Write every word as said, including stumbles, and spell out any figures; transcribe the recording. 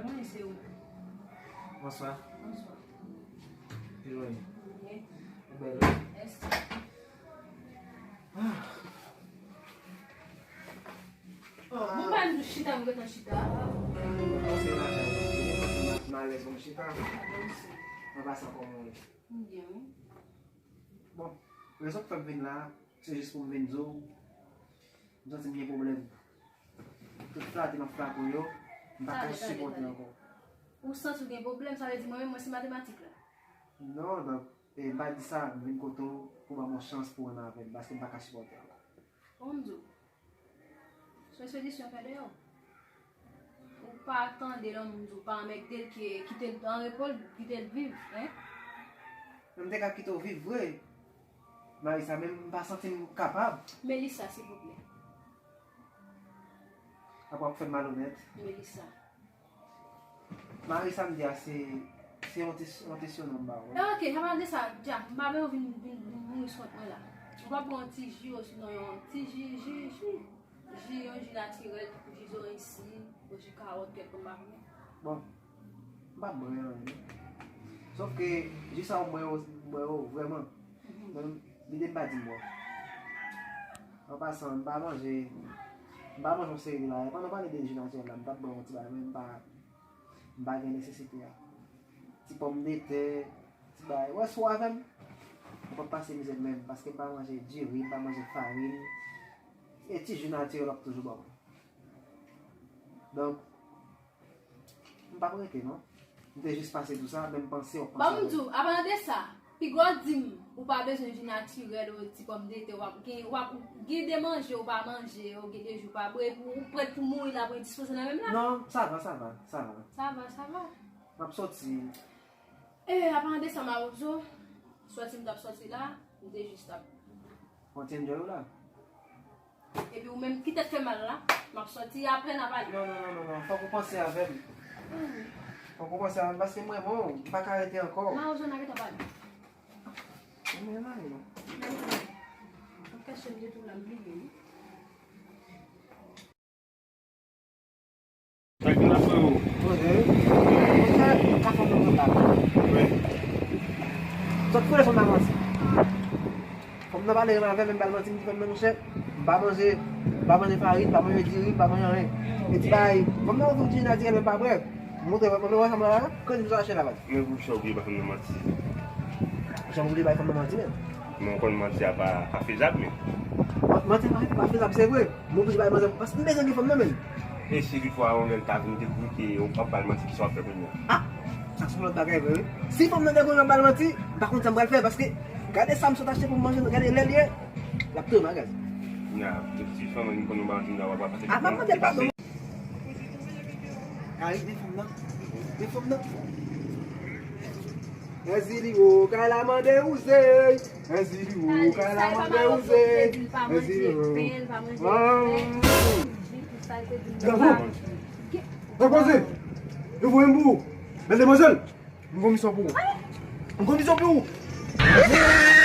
Mwen se ou. Bonswa. Bonswa. Kijan w ye? Byen. Ou bèl. Mèsi. Ah. Bon, pa nou chita, nou gentan chita. Mwen se la, mwen se malèz, bon, chita. Mwen pa sa kòman w ye. M byen, wi. Bon, rezon k fè m vin la, se jis pou m vin di w, m santi m gen pwoblèm. Tout flate m ap flate w yo, m pa ka sipòte ankò. Ou santi w gen pwoblèm, sa vle di mwen menm, mwen se matematik la? Non, donk, e, m pa di sa, m vin kote w pou ban m yon chans pou w renmen avè m, paske m pa ka sipòte ankò. Bon, m di w. Se yon solisyon fè deyò. Ou pa tande lè moun di w pa anmègde l, ki kite l an repo, l kite l viv, en? Men m te ka kite w viv vre, Marissa, men m pa santi m kapab. Melissa, silvouplè. Apa w ap fè m malonèt? Melissa. Mari sa m di a se, se yon ti, yon ti sinon m ba ou. Ok, sa pa de sa, Jack, m pa vle w vin, vin, vin mouri sou kont mwen la. Ou pa pran yon ti ji, osinon yon ti ji, ji, ji, ji, yon ji natirèl, tankou ji zoranj si, yon ji kawòt, kèlkonk bagay. Bon, m pa bwè anyen. Sòf ke ji sa w bwè yo, bwè yo vrèman. Mhm. Men, lide m pa di m bwè. An pasan, m pa manje, m pa manje yon seri de bagay. Pandan w pale de ji natirèl la, m t ap bwè yon ti bagay, men m pa, m pa gen nesesite a. Ti pòmdetè, ti bagay. Ou wè, si w avè m, ou p ap pase mizè menm, paske m pa manje diri, m pa manje farin. E ti ji natirèl w ap toujou ban mwen. Donk, m p ap rete, non. M te jis pase tou sa, men m panse w ap panse avè m. Bon, m di w, avan de sa, piga w di m, ou pa bezwen ji natirèl, ou ti pòmdetè, w ap gen, w ap gen de manje, ou pa manje, ou gen de ji, ou pa bwè, epi ou prèt pou mouri la, pou endispoze nan menm la? Non, sa va, sa va, sa va. Sa va, sa va. M ap sòti. E, avan de sa, Mawozo, sòti m t ap sòti la, m te jis t ap. Kontinye w la. Epi ou menm ki tèt fè mal la, m ap sòti apre n a pale. Non, non, non, non, non. Fòk ou panse avè m. Fòk ou panse avè m paske mwen, bon, m pa ka rete ankò. Mawozo, n a gentan pale. Mwen la, non. Nan, nan. Mwen kèsyon m te tou la, m bliye, wi. Sa gen la, freo? Monchè, monchè, ka fè m nan pale. Wi. Zòt foule fanm nan manti. Fanm nan pale renmen avè m, men m ba l manti, m di fanm nan, monchè, m pa manje, m pa manje farin, m pa manje diri, m pa manje anyen. E ti bagay, fanm nan ouvri ti natirèl, men m pa bwè. M montre fanm nan, wè fanm nan la, kòm m sa achte la, baz. Men poukisa w bliye ba fanm nan manti? Jan m bliye bay fanm nan manti, men. Men w konn manti a pa, pa fezab, men. Manti pa, pa fezab, se vre. Mwen oblije bay manzè paske m bezwen gen fanm nan, men. E si toutfwa yon lè l ta vin dekouvri ke w ap ba l manti, kisa w ap fè kounye a? Ah! Sa se yon lòt bagay vre, wi. Si fanm nan dekouvri m ap ba l manti, m pa konn sa m pral fè, paske gade sa m sot achte pou m manje, gade lè l ye, l ap touye m a gaz. Nya, depi si fanm nan vin konn ou ba manti, m nan w ap pase. Ah, pa mande padon. Ay, men fanm nan. Men fanm nan. Èzili wo kay la mande wouze. Èzili wo kay la mande wouze. Èzili wo. Bravo. Repoze. Yo voye m pou ou. Bèl demwazèl. M gon misyon pou ou. M gon misyon pou ou.